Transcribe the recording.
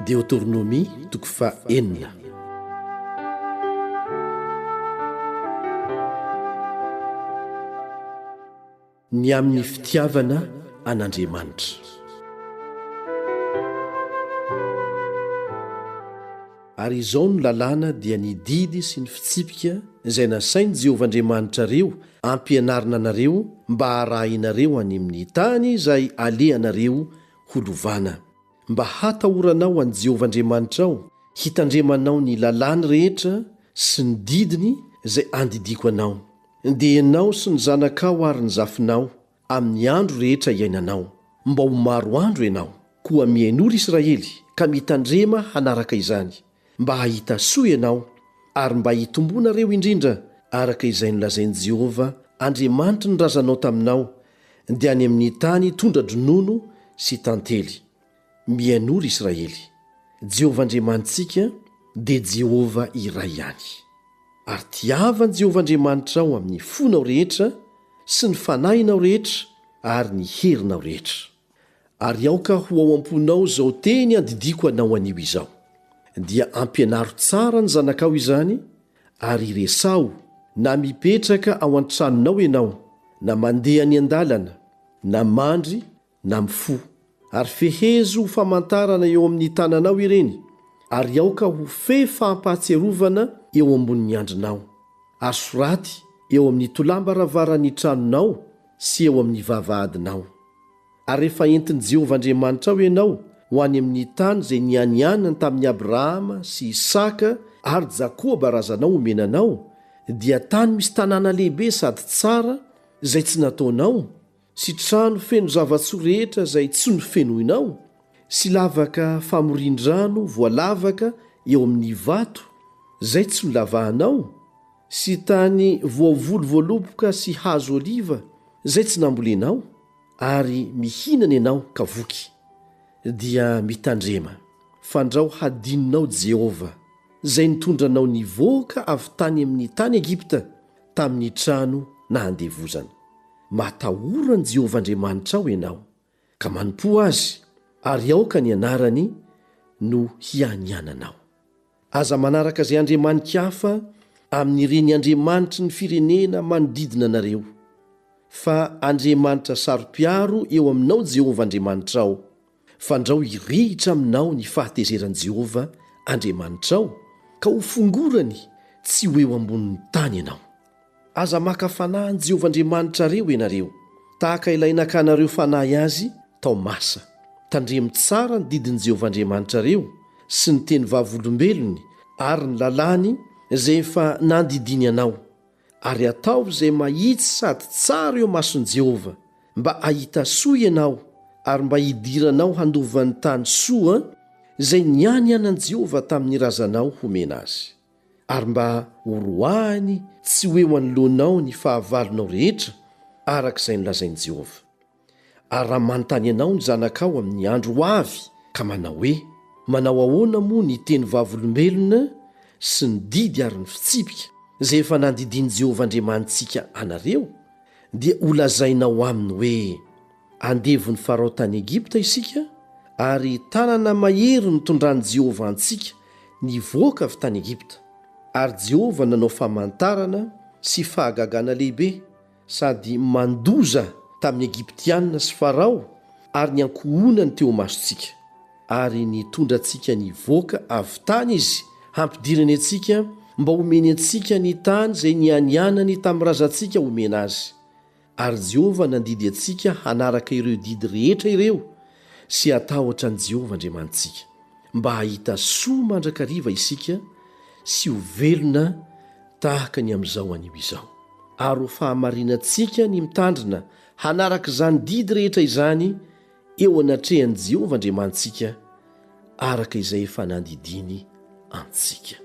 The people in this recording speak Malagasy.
Deoteronomia toko fahenina. Ny amin'ny fitiavana an'Andriamanitra. Ary izao no lalàna dia ny didy sy ny fitsipika izay nasain'i Jehovah Andriamanitrareo ampianarina anareo mba harahinareo any amin'ny tany izay alehanareo ho lovana, mba hatahoranao an'i Jehovah Andriamanitrao, hitandremanao ny lalàny rehetra sy ny didiny izay andidiako anao, dia ianao sy ny zanakao ary ny zafinao, amin'ny andro rehetra iainanao, mba ho maro andro ianao. Koa mihainoa, ry Israely, ka mitandrema hanaraka izany, mba hahita soa ianao, ary mba hitomboanareo indrindra araka izay nolazain'i Jehovah Andriamanitry ny razanao taminao, dia any amin'ny tany tondra-dronono sy tantely. Mihainoa, ry Israely, Jehovah Andriamanitsika dia Jehovah iray ihany. Ary tiava an'i Jehovah Andriamanitrao amin'ny fonao rehetra sy ny fanahinao rehetra ary ny herinao rehetra. Ary aoka ho ao am-ponao izao teny andidiako anao anio izao. Dia ampianaro tsara ny zanakao izany, ary iresaho, na mipetraka ao an-tranonao ianao, na mandeha any an-dalana, na mandry, na mifoha. Ary fehezo ho famantarana eo amin'ny tananao ireny, ary aoka ho fehy fampahatsiarovana eo ambonin'ny andrinao. Ary soraty eo amin'ny tolam-baravaran'ny tranonao sy eo amin'ny vavahadinao. Ary rehefa entin'i Jehovah Andriamanitrao ianao ho any amin'ny tany izay nianianany tamin'i Abrahama sy Isaka ary Jakoba razanao homena anao, dia tany misy tanàna lehibe sady tsara izay tsy nataonao, sy trano feno zava-tsoa rehetra izay tsy nofenoinao, sy lavaka famorian-drano voalavaka eo amin'ny vato izay tsy nolavahanao, sy tany voavoly voaloboka sy hazo oliva izay tsy nambolenao, ary mihinana ianao ka voky, dia mitandrema, fandrao hadinonao Jehovah, izay nitondra anao nivoaka avy tany amin'ny tany Egypta tamin'ny trano nahandevozana. Matahora an'i Jehovah Andriamanitrao ianao, ka manompoa azy, ary aoka ny anarany no hianiananao. Aza manaraka izay andriamani-kafa amin'ireny andriamanitry ny firenena manodidina anareo, fa Andriamanitra saro-piaro eo aminao Jehovah Andriamanitrao, fandrao hirehitra aminao ny fahatezeran'i Jehovah Andriamanitrao, ka hofongorany tsy ho eo ambonin'ny tany ianao. Aza maka fanahy an'i Jehovah Andriamanitrareo ianareo, tahaka ilay nakanareo fanahy azy tao Masa. Tandremo tsara ny didin'i Jehovah Andriamanitrareo sy ny teny vavolombelony ary ny lalàny izay efa nandidiany anao, ary ataovy izay mahitsy sady tsara eo imason'i Jehovah, mba hahita soa ianao ary mba hidiranao handova ny tany soa izay nianianan'i Jehovah tamin'ny razanao homena azy. ary mba horoahiny tsy ho eo anoloanao ny fahavalonao rehetra, araka izay nolazain'i Jehovah. Ary raha manontany anao ny zanakao amin'ny andro ho avy, ka manao hoe, Manao ahoana moa ny teny vavolombelona sy ny didy ary ny fitsipika izay efa nandidian'i Jehovah Andriamanitsika anareo? Dia holazainao aminy hoe, Andevon'i Farao tany Egypta isika, ary tanana mahery nitondran'i Jehovah antsika nivoaka avy tany Egypta. Ary Jehovah nanao famantarana sy fahagagana lehibe sady mandoza tamin'ny Egyptiana sy Farao ary ny ankohonany teo imasontsika. Ary nitondra antsika nivoaka avy tany Izy hampidirany antsika mba homeny antsika ny tany izay nianianany tamin'ny razantsika homena azy. Ary Jehovah nandidy antsika hanaraka ireo didy rehetra ireo sy hatahotra an'i Jehovah Andriamanitsika, mba hahita soa mandrakariva isika sy ho velona tahaka ny amin'izao anio izao. Ary ho fahamarinantsika ny mitandrina hanaraka izany didy rehetra izany eo anatrehan'i Jehovah Andriamanitsika, araka izay efa nandidiany antsika.